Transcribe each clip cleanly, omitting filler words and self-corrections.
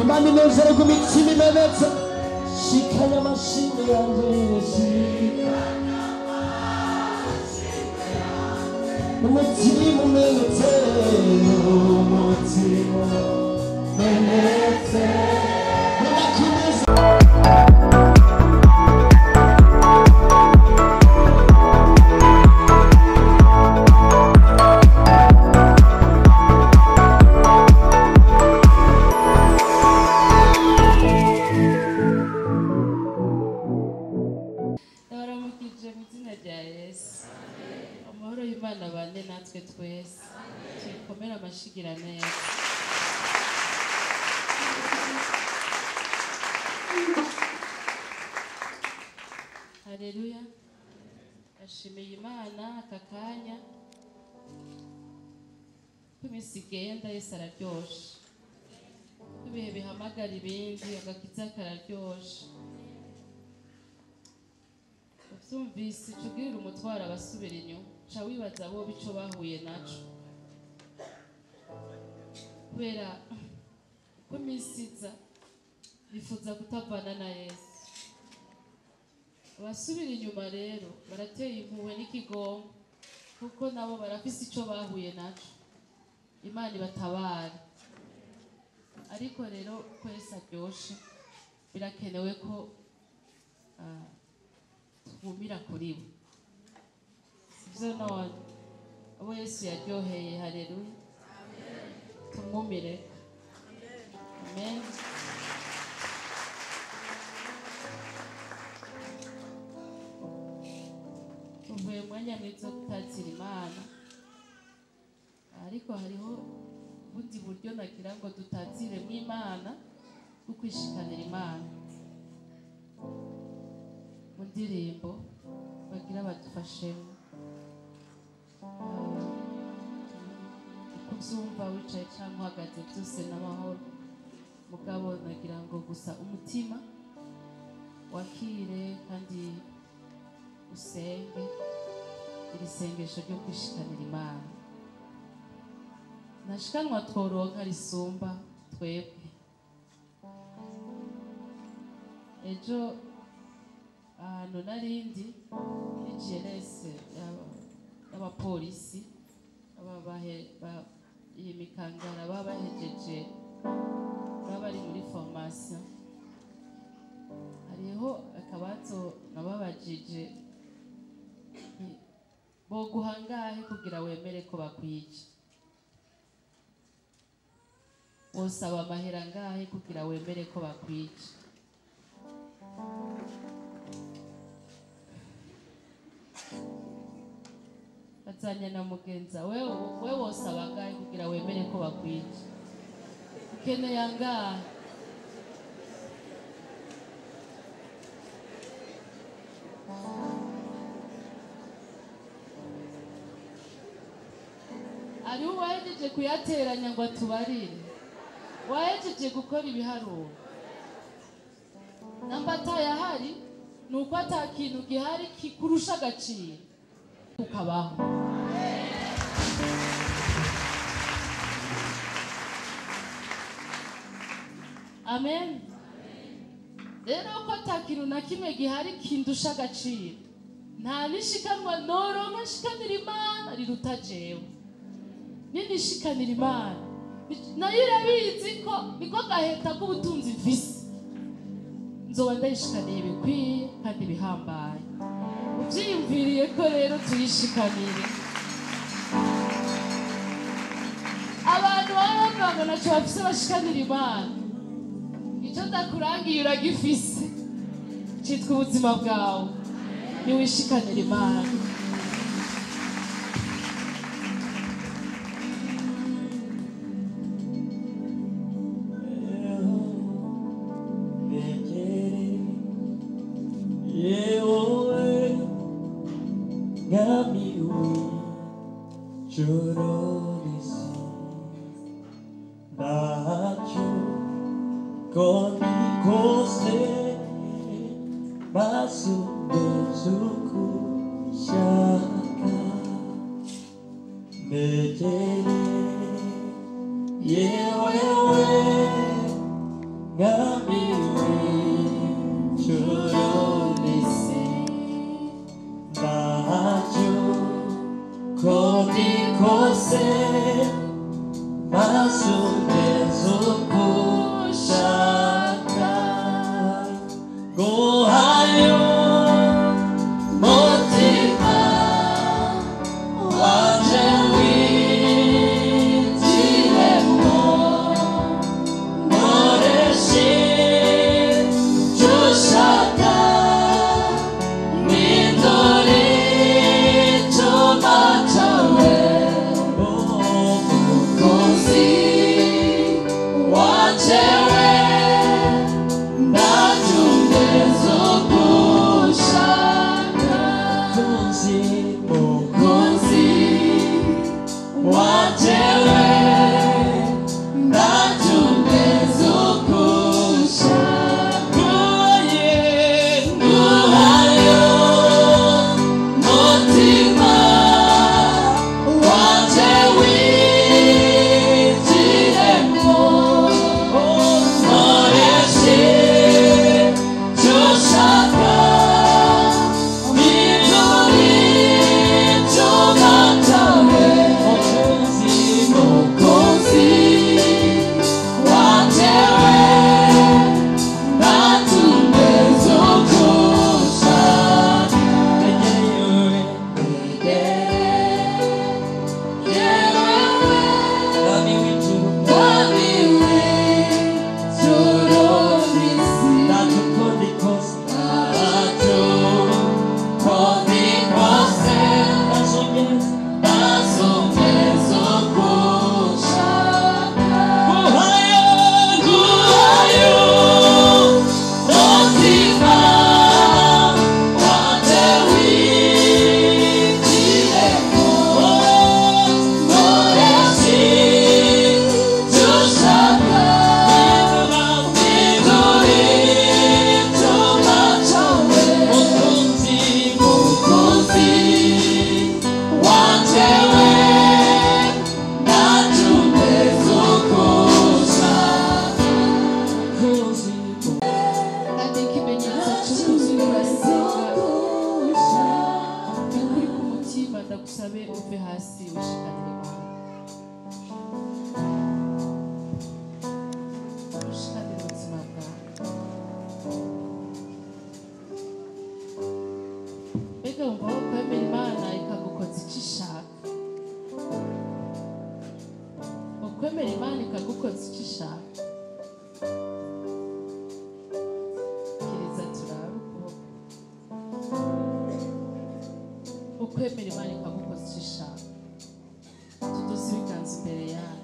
Imana inezererwa imitima imenetse. Shikanya amashimwe yanjye, umutima umenetse, umutima umenetse. Ndakomeza. Ndabaramukije mu izina rya Yesu. Amahoro y'Imana abane natwe twese. Tuyikomere amashigira neza. Haleluya. Ashimiye Imana aka kanya. Ko iminsi igenda Yesu araryoshe. Ko ibihe bihamagara ibindi, agakiza kararyoshe. Uvyumvise ico ugirira umutwaro abasubira inyuma, ca wibaza bo ico bahuye naco. Kubera uko iminsi iza, bifuza kutavana na Yesu. Abasubira inyuma rero barateye impuhwe n'ikigongo, kuko nabo barafise ico bahuye naco. Imana ibatabare. Ariko rero ko Yesu aryoshe, birakenewe ko twumira kuri we. Sivyo none? Abo Yesu yaryoheye, haleluya, tumwumire. Amen. Tuvuye mu mwanya mwiza wo gutazira Imana, ariko hariho ubundi buryo nagira ngo dutaziremo Imana, bwo kwishikanira Imana. Mu ndirimbo bagira badufashemo, uko ubyumva wicaye cyangwa uhagaze byose n'amahoro. Mugabo nagira ngo gusa umutima wakire kandi usenge iri sengesho ryo kwishikanira Imana. Ntashikanwa tworonka risumba twebwe. Ejo ahantu narindi muri GLS y'abapolisi, iyi mikangara baba bahejeje, baba bari muri formation, hariho akabazo nababajije: boguha angahe kugira wemere ko bakwica? Wosaba amahera angahe kugira wemere ko bakwica? Bazanya na mugenza wewe, wosaba angahe kugira wemere ko bakwica? Ukeneye angahe? Hariho uwahejeje kuyateranya ngo atubarire, wahejeje gukora ibiharuro. Namba atayahari, ni uko ata kintu gihari kikurusha agaciro ukabaho. Amen. Rero ko ata kintu na kimwe gihari kindusha agaciro, nta nishikanwa noronka nshikanira Imana riruta jewe. Ninishikanira Imana, nayo irabizi ko niko gaheta k'ubutunzi mfise, nzoba ndayishikaniye ibikwiye kandi bihambaye. Uvyiyumviriye ko rero tuyishikanire. Abantu baba bavuga ngo ntaco bafise bashikanira Imana, ico ndakurangiye uragifise, citwa ubuzima bwawe. Niwishikanira Imana. Yewewe. Kwemera Imana ikagukoza icyo ishaka. Tuduze ibiganza imbere yayo.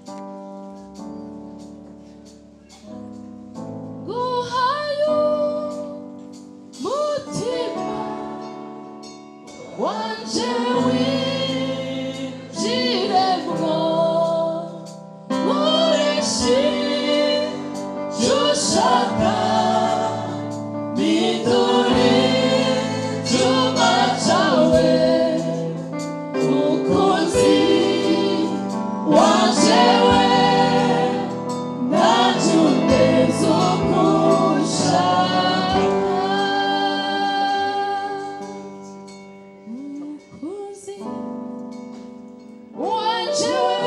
Guhaye umutima wanje winjiremwo, nkoreshe icyo ushaka, mpindure icyuma cyawe, mukunzi wanje we, ntacyo undeze uko ushaka. Mukunzi wanje we,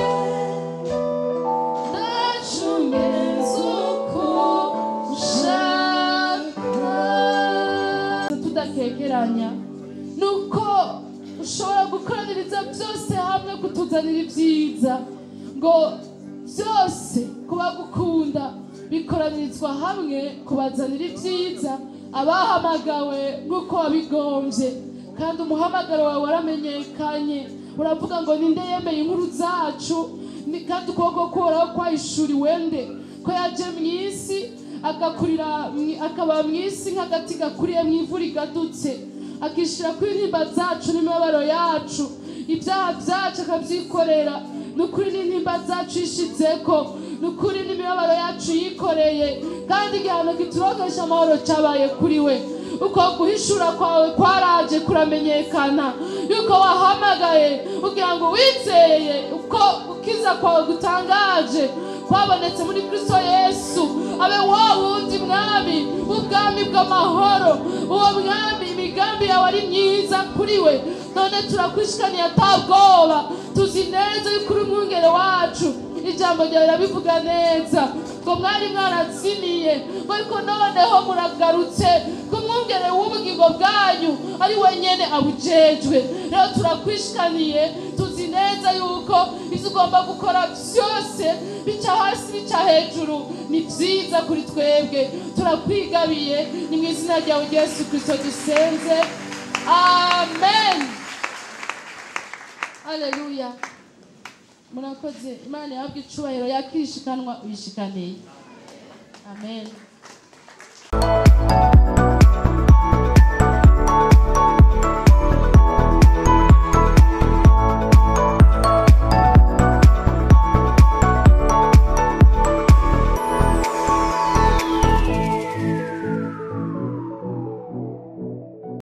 ntacyo undeze uko ushaka. Tudakekeranya nuko ushobora gukoraniriza byose hamwe kutuzanira ibyiza, ngo byose kubagukunda bikoranirizwa hamwe kubazanira ibyiza, abahamagawe nk'uko wabigombye. Kandi umuhamagaro wawe waramenyekanye, uravuga ngo ninde yemeye inkuru zacu? Kandi ukuboko kuhoraho kwahishuriwe nde? Ko yaje mu isi agakurira, akaba mu isi nk'agati gakuriye mu ivu rigadutse, akishira ku intimba zacu n'imibabaro yacu, ibyaha byacu akabyikorera. Nukuri n'intimba zacu yishizeko, nukuri n'imibabaro yacu yikoreye, kandi igihano kiturogesha amahoro cyabaye kuri we. Uko guhishura kwawe kwaraje kuramenyekana, yuko wahamagaye kugira ngo wizeye uko gukiza kwawe gutangaje kwabonetse muri Kristo Yesu, abe wa wundi mwami w'ubwami bw'amahoro. Uwo mwami imigambi yawe ari myiza kuri we. None turakwishikaniye atabwoba, tuzi neza yuko uri umwungere wacu. Ijambo ryawe rirabivuga neza ngo mwari mwarazimiye, ariko noneho muragarutse ku mwungere w'ubugingo bwanyu, ari wenyene abujejwe. Rero turakwishikaniye, tuzi neza yuko ibyo ugomba gukora byose bica hasi bica hejuru ni byiza kuri twebwe. Turakwigabiye, ni mu izina ryawe Yesu Kristo dusenze, amen. Haleluya. Murakoze. Imana ihabwe icubahiro, yakishikanwa uyishikaniye. Amen.